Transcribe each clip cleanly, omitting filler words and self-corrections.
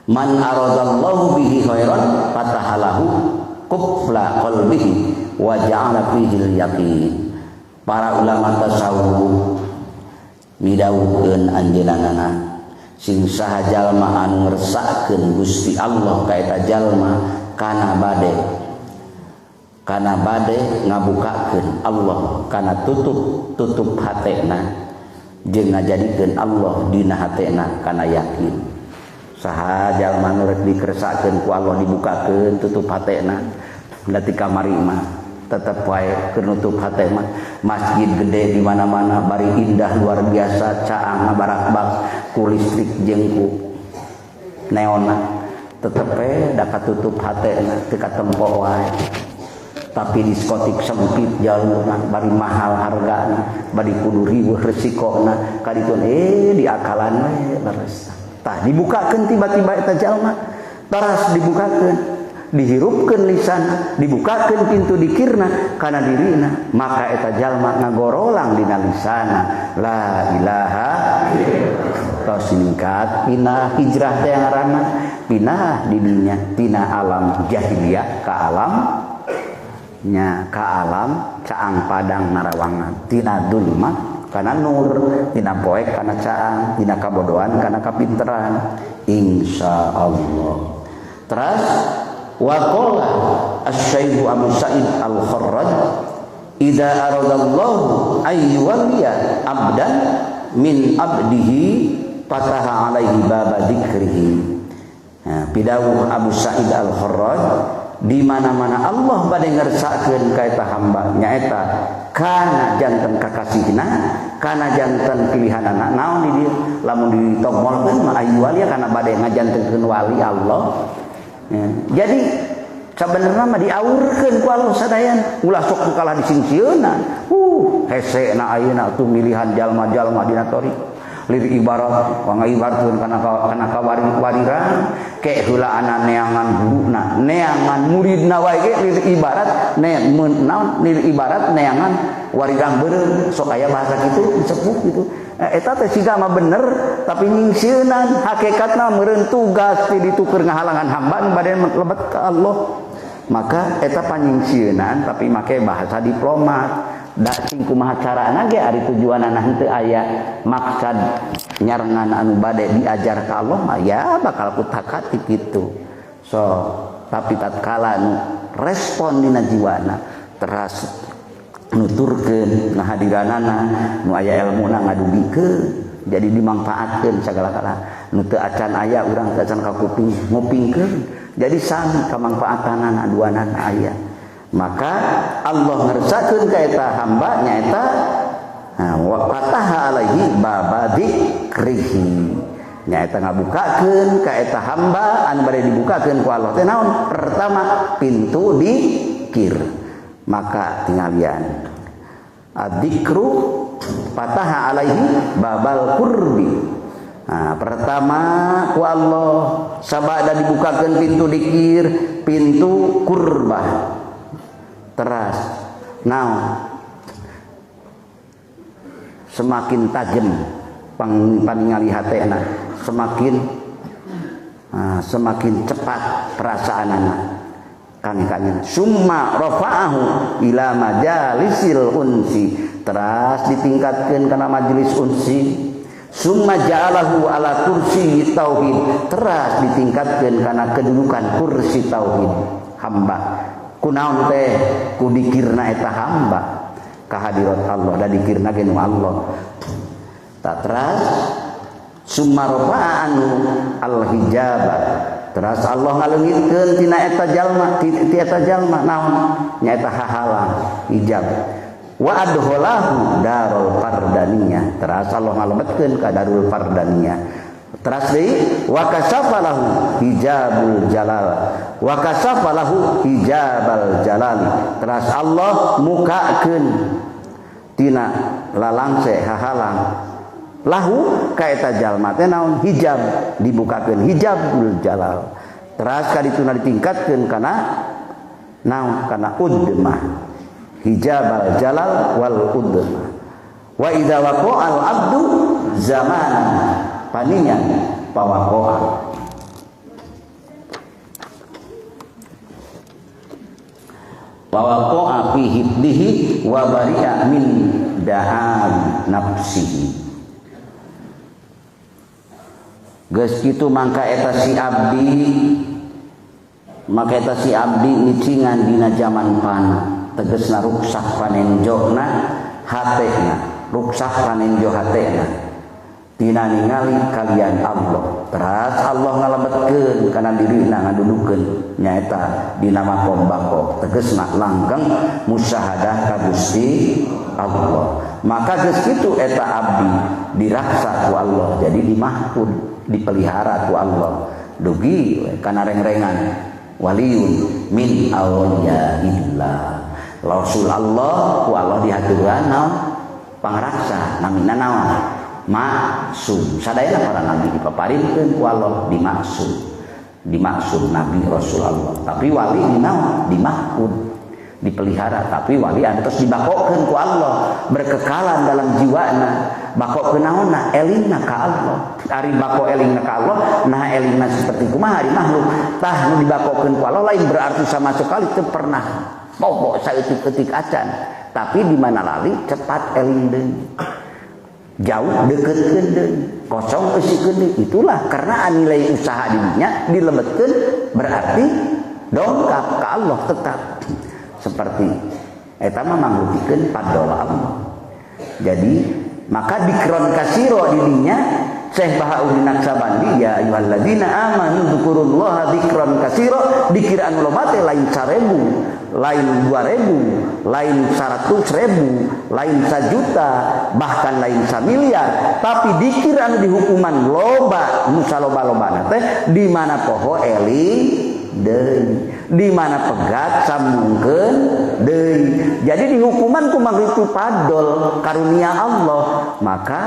Man aradallahu bihi khairan fatahalahu qufla qalbihi wa ja'ala fihi al-yaqin. Para ulama tasawuf midawuhkeun anjeunna sing saha jalma anu ngersakeun Gusti Allah ka eta jalma kana bade ngabukakeun Allah kana tutup hatena jeung ngajadikeun Allah dina hatena kana yakin. Saha jalma nu rek dikersakeun ku Allah dibukakeun tutup hatena berarti kamari mah tetep wae keur nutup hate mah. Masjid gede di mana-mana bari indah luar biasa caang barakbak ku listrik jeung ku neona tetep we da katutup hatena teu katempo wae. Tapi diskotik sempit jalurna bari mahal hargana bari kudu riweuh resikona kaditun diakalan we leres. Tah dibukakeun tiba-tiba eta jalma taras dibukakeun dihirupkeun lisan dibukakeun pintu dikirna kana dirina maka eta jalma ngagorolang dina lisana la ilaha illallah. Tos ningkat pinah hijrah teh ngaranna pinah di dinya tina alam jahiliyah ka alam nya ka alam caang padang narawangan tina dulma kana nur tina poek kana caang tina kabodohan kana kapinteran insyaallah. Teras waqala asy-syaikh Abu Sa'id Al-Kharraj idza aradallahu ay yuwalliya abdan min abdihi fataha alaihi baba dzikrihi. Nah, pidawuh Abu Sa'id Al-Kharraj di mana-mana Allah bade ngersakeun ka eta hamba nyaeta kana janten kakasihna kana janten pilihanana naon di dieu lamun ditongolkeun mah ayu wali kana bade ngajantenkeun wali Allah. Ya. Jadi sabenerna mah diaurkeun ku Allah sadayana ulah sok kalah disingsieunan. Hese na ayeuna atuh milihan jalma-jalma dina thoriq lir ibarat wangaibarkeun kana kana kawariran ke heulaana neangan guruna neangan muridna wae ge lir ibarat naon lir ibarat neangan warirang beureum sok aya bahasa kitu sepuh kitu eta teh siga mah bener tapi nyingsieunan hakikatna meureun tugas ti ditu keur ngahalangan hamba nu bade lebet ka Allah maka eta panyingsieunan tapi make bahasa diplomat da cing kumaha carana ge ari tujuanana henteu aya maksad nyarengan anu bade diajar ka Allah mah ya bakal kutakati kitu. So tapi tatkala nu respon dina jiwana teras nuturkeun ngahadiranana nu aya elmuna ngadugikeun jadi dimangfaatkeun sagala-gala nu teu acan aya urang teu acan ka kuping ngupingkeun jadi sami kamangfaatanana duanana aya. Maka Allah ngersakeun ka eta hamba nyaeta wa fataha alaihi baba dzikrihi nyaeta ngabukakeun ka eta hamba anu bade dibukakeun ku Allah teh naon pertama pintu dikir maka tingalian adzikru fataha alaihi babal qurbi. Nah, pertama ku Allah sabada dibukakeun pintu dikir pintu kurbah teras naon semakin tajam paningali hatena semakin semakin cepat perasaanana kang-kangnya summa rafa'ahu ila majalisil unsi teras ditingkatkeun kana majelis unsi summa ja'alahu ala kursi tauhid teras ditingkatkeun kana kedudukan kursi tauhid hamba kunaon teh ku dikirna eta hamba kahadirat Allah da dikirna ge nu Allah tak teras summa rafa'a anhu al-hijaba teras Allah ngaleungitkeun tina eta jalma ti eta jalma naon nyaeta hahalang hijab wa adkhalahu darul fardaniyah teras Allah ngalebetkeun ka darul fardaniyah teras deui wa kasafalahu hijabul jalal wa kasafalahu hijabal jalal teras Allah mukakeun tina lalangse hahalang lahu ka eta jalma teh naon hijab dibukakeun hijabul jalal teras kadituna ditingkatkeun kana naon kana udmah hijabal jalal wal udmah wa idza waqa'al abdu zaman paninya pawakoa Wa waqa'a fi hibdihi wa bari'a min da'al nafsihi. Geus kitu mangka eta si abdi, maka eta si abdi nicingan dina zaman pana, tegesna ruksak panenjona hatena, ruksak panenjo hatena tina ningali kalian Allah. Teras Allah ngalebetkeun kana dirina ngadudukeun nyaeta dina makom bako, tegesna langgeng musyahadah ka Gusti Allah. Maka geus kitu eta abdi diraksa ku Allah, jadi dimahfud, dipelihara ku Allah dugi kana rengrengan waliun min awliyaillah. Rasul Allah ku Allah dihaturan naon pangraksa namina naon maksum. Sadayana para nabi dipaparinkeun ku Allah dimaksum, dimaksum nabi Rasul Allah. Tapi wali dinaon dimahfud, dipelihara. Tapi wali anu terus dibakokeun ku Allah, berkekalan dalam jiwana. Bako kenaonna elingna ka Allah. Ari bako elingna ka Allah, nah elingna seperti kumaha ari makhluk. Tah nu dibakokeun ku Allah lain berarti sama sekali teu pernah pokok saeutik-eutik acan. Tapi di mana lali cepat eling deui. Jauh deketkeun deui, kosong eusikeun deui. Itulah karena nilai usaha dirinya dilebetkeun berarti dongkap ka Allah tetap. Seperti eta mah mangrupikeun padola Allah. Jadi maka dikron kasiro dirinya Syekh Bahauddin Naqsabandi ya ayyuhalladzina amanu dzkurullaha dzikran kasiro, dikira anu loba teh lain 1000, lain 2000, lain 100.000, lain 1 juta, bahkan lain 1 miliar, tapi dikira anu dihukuman loba nu saloba-lobana teh di mana poho eling deui, di mana pegat sambungkeun deui. Jadi dihukuman ku mangritu padol karunia Allah, maka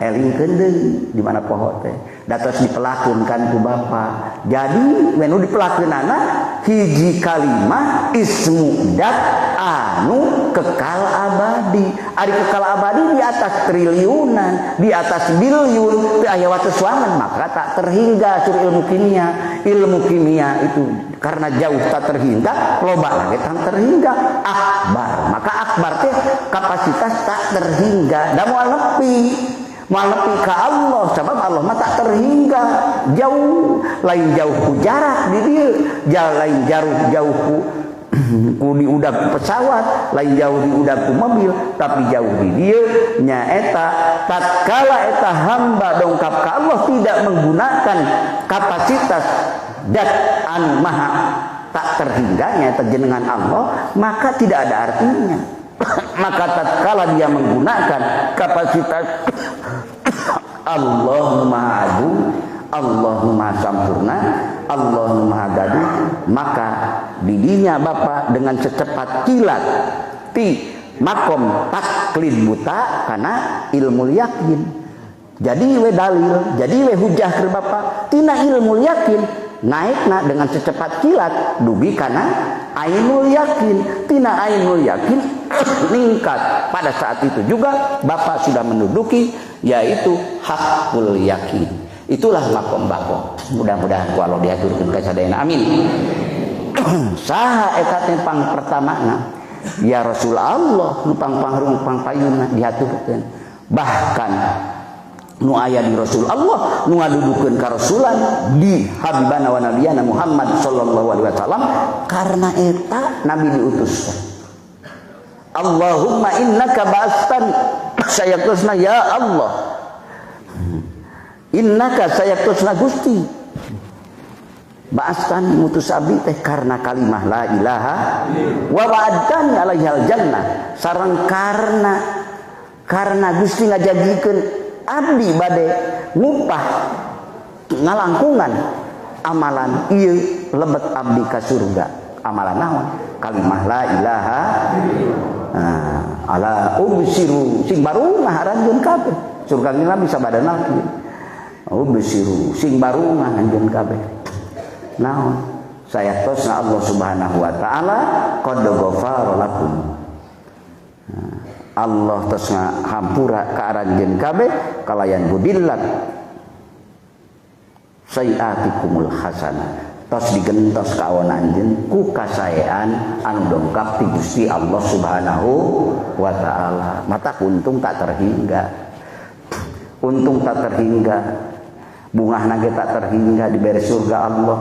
elingkeun deui di mana poho teh. Datos dipelakeun kan ku bapa. Jadi menu dipelakeunana hiji kalimah ismu dat anu kekal abadi. Ari kekal abadi di atas triliunan, di atas biliun, teu aya watesuangan, maka tak terhingga sur ilmu kimia. Ilmu kimia itu karena jauh tak terhingga, loba lagi tak terhingga. Akbar, maka akbar teh kapasitas tak terhingga. Da moal nepi, moal nepi ka Allah, sebab Allah mah tak terhingga, jauh, lain jauh ku jarak di dieu, lain jauh jauh ku diudag ku pesawat, lain jauh diudag ku mobil, tapi jauh di dieu nyaeta tatkala eta hamba dongkap ka Allah tidak menggunakan kapasitas dat anu maha tak terhingganya terjenengan Allah, maka tidak ada artinya. Maka tatkala dia menggunakan kapasitas Allah Maha Agung, Allah Maha Sampurna, Allah Maha Gaduh, maka didinya Bapak dengan secepat kilat ti makom taklid buta karena ilmu yakin. Jadi we dalil, jadi we hujah ke Bapak tina ilmu yakin naikna dengan secepat kilat dugi karena ainul yakin, tina ainul yakin meningkat. Pada saat itu juga Bapak sudah menduduki yaitu hakul yakin. Itulah makom bako. Mudah-mudahan ku Allah diaturkeun ka sadayana. Amin. Saha eta teh pang pertamana? Ya Rasul Allah nu pangpangrung pangpayunna diaturkeun. Bahkan nu aya di Rasul Allah nu ngadudukeun ka rasulan di habibana wa nabiyana Muhammad sallallahu alaihi wasallam, karena eta nabi diutus. Allahumma innaka ba'astan sayaktosna ya Allah, innaka sayaktosna Gusti ba'astan mutus abdi teh karena kalimah la ilaha wa wa'adtani alaihal jannah, sareng karena Gusti ngajagikeun abdi bade ngupah ngalangkungan amalan ieu lebet abdi ka surga. Amalan naon? Kalimah la ilaha. Nah, ala ubsiru sing barungah aranjeun kabeh. Surga ngila bisa badana kieu. Ubsiru sing barungah anjeun kabeh. Naon? Sayatosna Allah Subhanahu wa taala qad ghafara lakum. Nah, Allah tos ngahampura ka aranjeun kabeh kalayan budillat sayiatikumul hasanah. Tos digentos ka awon anjeun ku kasaean anu dongkap ti Gusti Allah Subhanahu wa taala. Mata untung tak terhingga. Untung tak terhingga. Bungahna ge tak terhingga dibere surga Allah.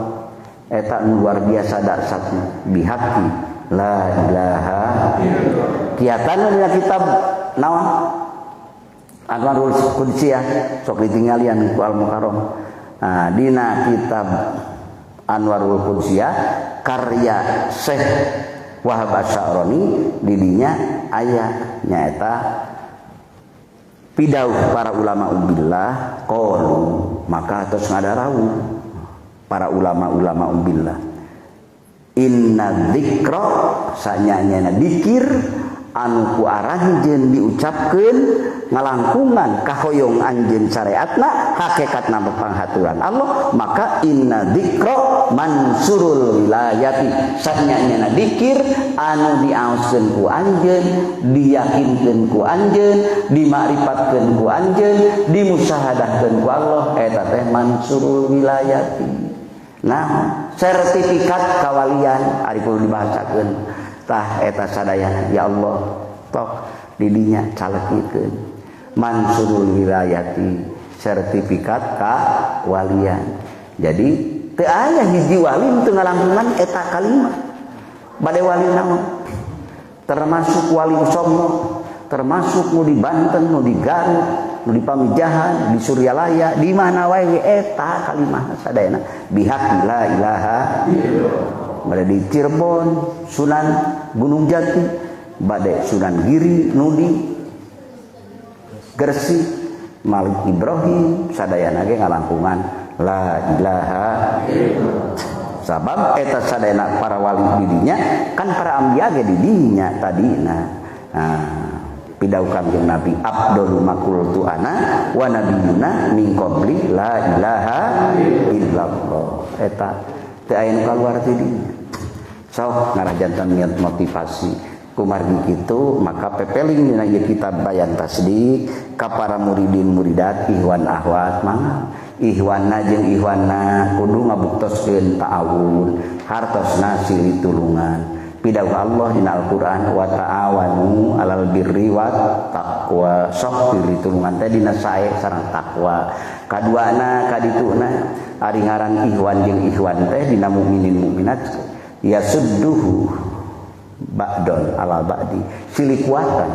Eta nu luar biasa dahsyatna bihaqi la ilaha illallah. Kiatan dina kitab naon? Anwarul Qudsiyah sok ditinggalian ku Al Mukarram. Nah, dina kitab Anwarul Qudsiyah karya Syekh Wahab Asy-Sya'rani didinya aya nyaeta pidauh para ulama billah qalu, maka tos ngadarawu para ulama-ulama billah inna dzikra sanyanya dikir anu ku aranjeun diucapkeun ngalangkungan kahoyong anjeun syariatna hakikatna panghaturan Allah, maka inna dzikra mansurul wilayati sanyanya dikir anu diaoskeun ku anjeun, diyakinkeun ku anjeun, dimakrifat ku anjeun, dimusyahadahkeun ku Allah, eta teh mansurul wilayati. Nah, sertifikat kawalian ari kudu dibahasakeun. Tah eta sadayana ya Allah tok didinya calekikeun mansurul wilayati sertifikat kawalian. Jadi teu aya hiji wali teu ngalangkungan eta kalimat. Bade wali naon? Termasuk wali Somno, termasuk nu di Banten, nu di Garut, nu di Pamijahan, di Suryalaya, di mana wae eta kalimah sadayana bihaqi la ilaha illallah. Bade di Cirebon, Sunan Gunung Jati, bade Sunan Giri, Nudi, Gresik, Malik Ibrahim, sadayana ge ngalangkungan la ilaha illallah. Sabab eta sadayana para wali didinya kan para anbiya ge didinya tadina. Nah, pidauh Kangjeng Nabi abdul makultu ana wa nabiyuna min qabli la ilaha illallah. Eta teu aya nu kaluar ti dinya. Sok ngarajantan niat motivasi kumargi kitu maka pepeling dina ieu kitab Bayan Tasdik ka para muridin muridat ihwan ahwat mangga ihwanna jeung ihwanna kudu ngabuktoskeun ta'awun hartosna silih tulungan. Pidauh Allah dina Al-Qur'an wa ta'awanu alal birri wat taqwa. Sok silih tulungan teh dina sae sareng takwa. Kaduana kadituna ari ngaran ihwan jeung ihwan teh dina mukminin mukminat yasudduhu ba'don ala ba'di, silih kuatan,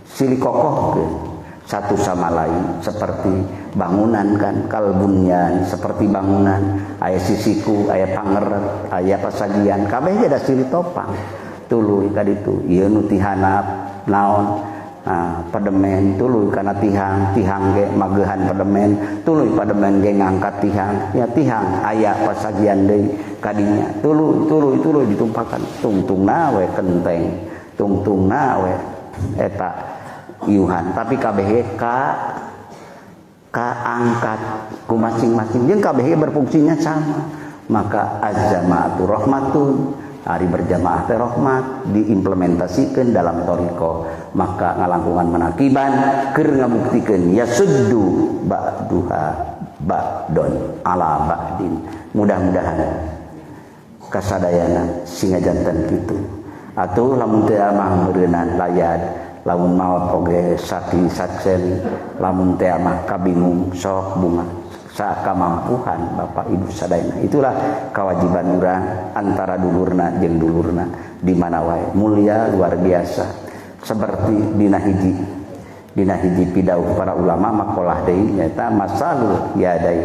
silih kokohkeun satu sama lain seperti bangunan kan, kalbunyan seperti bangunan aya sisiku, aya pangeret, aya pasagian, kabeh ge da silih topang tuluy ka ditu ieu nu tihanap naon. Nah, pademen tuluy kana tihang, tihang ge magehan pademen, tuluy pademen ge ngangkat tihang, ya tihang aya pasagian deui kadinya, tuluy tuluy tuluy ditumpakan tungtungna we kenteng, tungtungna we eta iuhan, tapi kabeh ka kaangkat ku masing-masing jeung kabeh berfungsinya sama. Maka az-jamaatu rahmatun, hari berjamaah teh rahmat diimplementasikan dalam thariqah, maka ngalangkungan manakiban keur ngabuktikeun yasuddu ba'duha ba'don ala ba'din. Mudah-mudahan kasadayana singa janten kitu. Atuh lamun teu mah meureunnan layad, lamun maot oge saki saksen, lamun teu mah kabingung sok bunga sakamampuhan Bapak Ibu sadayana. Itulah kewajiban urang antara dulurna jeung dulurna di mana wae. Mulia luar biasa. Seperti dina hiji pidauh para ulama makalah deui nyaeta masalul yadai.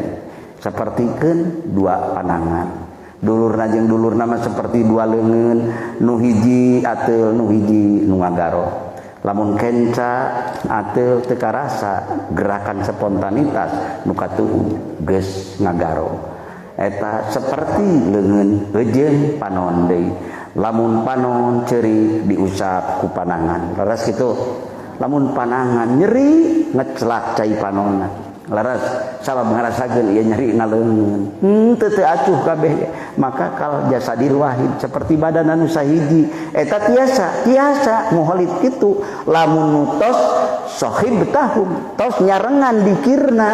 Sapertikeun dua panangan. Dulurna jeung dulurna mah seperti dua leungeun, nu hiji ateul, nu hiji nu ngagaro. Lamun kenca ateul teu karasa gerakan spontanitas nu katuhu geus ngagaro. Eta seperti leungeun eujeun panon deui. Lamun panon ceurik diusap ku panangan. Leres kitu. Lamun panangan nyeri ngecelak cai panonna. Leres sabab ngarasakeun ieu nyeri ngaleungeun. Teu teu acuh kabeh. Maka kal jasadil wahid seperti badan anu sahiji eta tiasa tiasa muholid kitu. Lamun nu tos sahib tahum tos nyarengan dikirna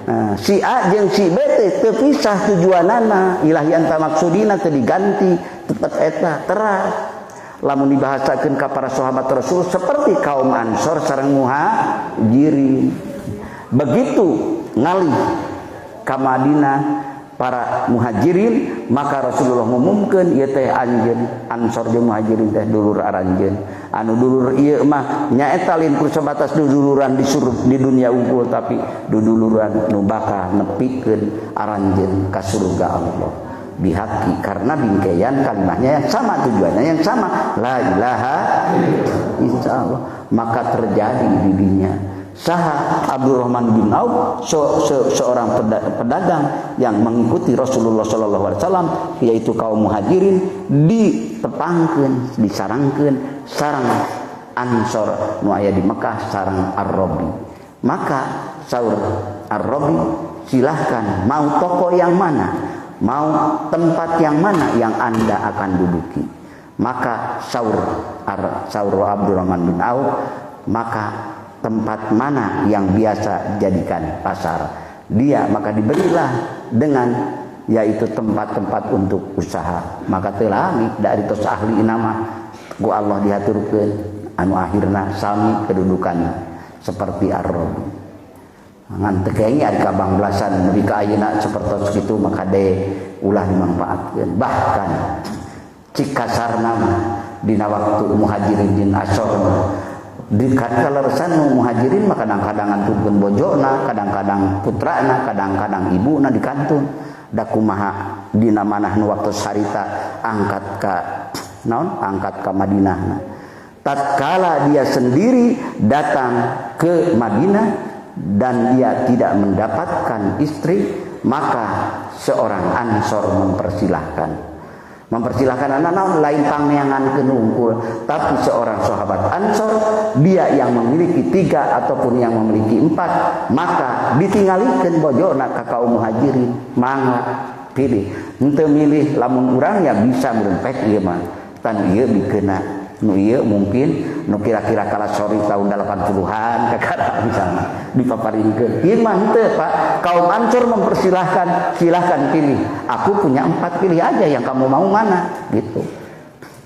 Nah, si A jeung si B teh teu pisah tujuanana, ilahi anta maksudina teu diganti, tetep eta teras. Lamun dibahasakeun ka para sahabat Rasul seperti kaum Ansor sareng Muhajirin. Begitu ngalih ka Madinah para Muhajirin, maka Rasulullah ngumumkeun ieu teh anjeun Ansor jeung Muhajirin teh dulur aranjeun. Anu dulur ieu mah nyaeta lain ku sabatas duduluran di surga di dunia unggul, tapi duduluran nu bakal nepikeun aranjeun ka surga Allah. Bihaqi, karena bingkaian kalimahnya yang sama, tujuannya yang sama, la ilaha illallah. Maka terjadi di dinya saha Abdurrahman bin Auf, seorang pedagang yang mengikuti Rasulullah sallallahu alaihi wasallam, yaitu kaum Muhajirin, ditepangkeun, disarangkeun sarang Ansor nu aya di Mekah sarang Ar-Rabi. Maka saur Ar-Rabi, silahkan mau toko yang mana, mau tempat yang mana yang Anda akan duduki. Maka saur Abdurrahman bin Auf, maka tempat mana yang biasa dijadikan pasar dia, maka diberilah dengan yaitu tempat-tempat untuk usaha. Maka telami dari tos ahli nama ku Allah dihaturkeun anu akhirna sami kedudukan seperti Ar-Rabi. Ngan teu kenging ari kabang belasan nepi ka ayeuna sapertos kitu, maka de ulah dimanfaatkeun. Bahkan cik kasarna mah dina waktu Muhajirin jeung Ansor di kaleresan Muhajirin mah kadang-kadang ngantunkeun bojona, kadang-kadang putrana, kadang-kadang ibuna dikantun. Da kumaha dina manah nu waktu harita angkat ka naon? Angkat ka Madinahna. Tatkala dia sendiri datang ke Madinah dan dia tidak mendapatkan istri, maka seorang Ansor mempersilahkan. Mempersilahkan anak naon lain pangneangan kenungkul, tapi seorang sahabat Ansor dia yang memiliki 3 ataupun yang memiliki 4, maka ditinggalikeun bojona ka kaum Muhajirin, mangga pilih. Henteu milih lamun urang ya bisa merempet ieu mah, tan ieu dikeuna nu ieu mungkin nu kira-kira kalah sori tahun 80-an kakara misalnya dipaparinkeun. Ieu mah henteu Pak, kaum Ansor mempersilahkan, silahkan pilih. Aku punya 4, pilih aja yang kamu mau mana gitu.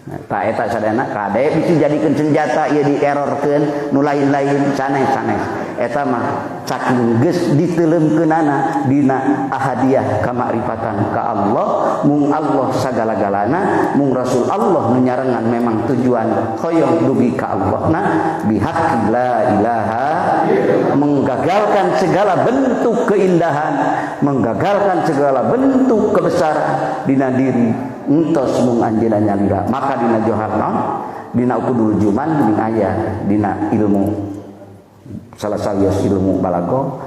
Nah, tak eta sadayana kade bisa jadikeun senjata ieu dierorkeun nu lain-lain sanes-sanes. Eta mah saking geus diteuleumkeunana dina ahadiyah kamakrifatan ka Allah, mung Allah sagala-galana, mung Rasul Allah nu nyarengan memang tujuan hoyong dugi ka Allahna bihaqi la ilaha, menggagalkan segala bentuk keindahan, menggagalkan segala bentuk kebesaran dina diri entos mung anjeunna nyalira. Maka dina johar naon dina ukudul juman ning aya dina ilmu salah sawios ilmu balago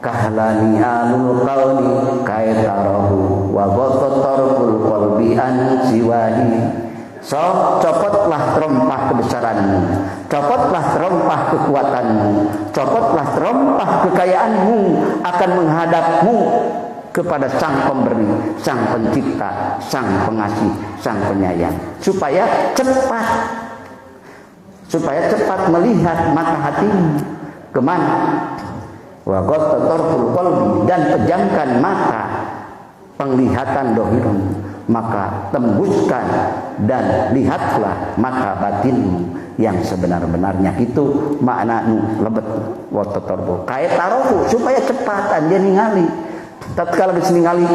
kahlani alul qauli kaitarahu wa ghatarul qalbi an siwahi. So copotlah terompah kebesaranmu, copotlah terompah kekuatanmu, copotlah terompah kekayaanmu akan menghadapmu kepada sang pemberi, sang pencipta, sang pengasih, sang penyayang, supaya cepat melihat mata hatimu kemana. Wa ghatarul qalbi, dan pejamkan mata penglihatan dohirmu, maka tembuskan dan lihatlah mata batinmu yang sebenar-benarnya. Itu makna nu lebet wa tatarbu kaitarohu, supaya cepat anjeun ningali. Tatkala geus ningali,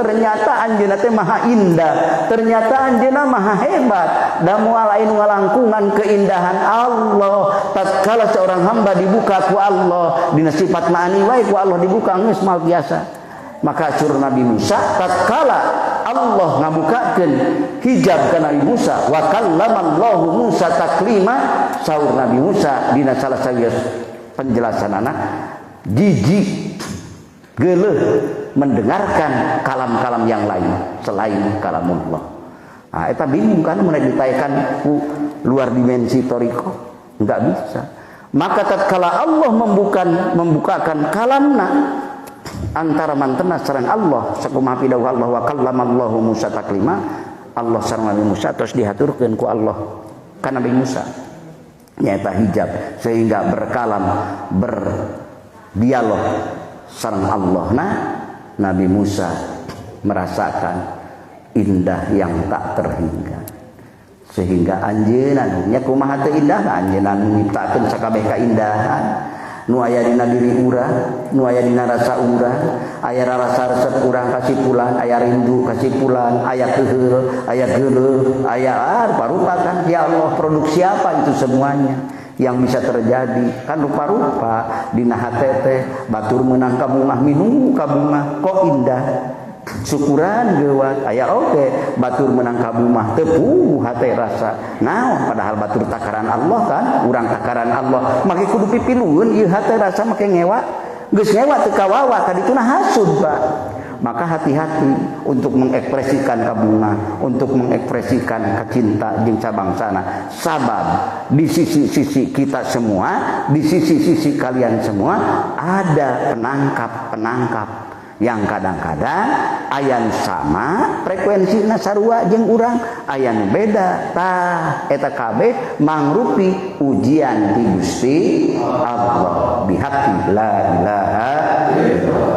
ternyata anjeunna teh maha indah, ternyata anjeunna maha hebat, da moal lain ngalangkungan keindahan Allah. Tatkala seorang hamba dibuka ku Allah dina sifat maani wae ku Allah dibuka geus mal biasa. Maka sur Nabi Musa tatkala Allah ngabukakeun hijab ka Nabi Musa, wa kallamallahu Musa taklima, saur Nabi Musa dina salah sawios penjelasan anak jijik geuleuh mendengarkan kalam-kalam yang lain selain kalamullah. Nah, eta bingung kan mun ditaekan ku luar dimensi toriko, enggak bisa. Maka tatkala Allah membukakan kalamna antara mantena sareng Allah, sakumaha pidawuh Allah wa kallamallahu Musa taklima, Allah sareng Nabi Musa terus dihaturkeun ku Allah ka Nabi Musa nyaeta hijab, sehingga berkalam, berdialog Sareng Allah nah Nabi Musa merasakan indah yang tak terhingga, sehingga anjeunna nya kumaha teu indah, anjeunna nyiptakeun sakabeh kaindahan nu aya dina diri urang, nu aya dina rasa urang, aya rasa resep urang ka si fulan, aya rindu ka si fulan, aya keuheul, aya geuleuh, aya rupa-rupa kan. Ya Allah, produk siapa itu semuanya yang bisa terjadi kan rupa-rupa dina hate teh. Batur meunang kabungah, minum kabungah, kok indah, syukuran gewat. Aya oge batur menang kabungah, teu hate rasa naon, padahal batur takaran Allah kan, urang takaran Allah, make kudu pipilueun ieu hate rasa, make ngewa, geus ngewa teu kawawa kadituna hasud, Pak. Maka hati-hati untuk mengekspresikan kabunga, untuk mengekspresikan kecinta jeung cabangsana, sabab di sisi-sisi kita semua, di sisi-sisi kalian semua ada penangkap-penangkap yang kadang-kadang aya nu sama frekuensi sarua jeung urang, aya nu beda. Tah, eta kabeh mangrupi ujian ti Gusti Allah bihaqi la ilaha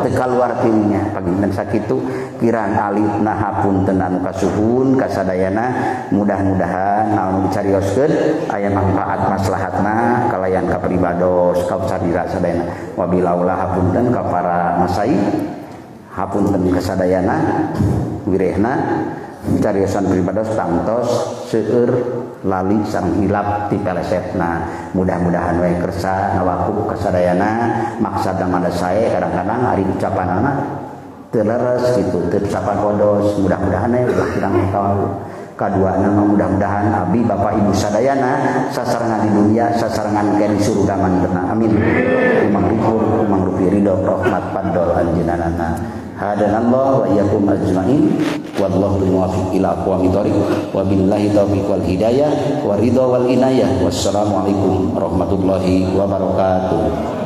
teu kaluar tinya. Panginten sakitu kirang alitna, hapunten anu kasuhun kasadayana. Mudah-mudahan naon dicarioskeun aya manfaat maslahatna kalayan kapribados kasadira sadayana. Wabillahi, hapunten ka para masai, hapunten kasadayana. Wirehna cariosan pribados tangtos seueur lali sareng hilap ti pelesetna. Mudah-mudahan we kersa ngawakup kasadayana. Maksadna mah sae, kadang-kadang ari ucapanana teu leres kitu, teu sapagodos. Mudah-mudahan we ulah kirang tahu. Kaduana mah mudah-mudahan abdi, bapak, ibu sadayana sasarengan di dunia, sasarengan ke di surga mantena. Amin. Umang rupur umang rupi ridho rahmat pandol anjeunana. Hadanallah wa iyyakum ajmain, wallahu muwaffiq ila aqwamit thoriq, wabillahi taufiq wal hidayah wa ridha wal inayah. Wassalamualaikum warahmatullahi wabarakatuh.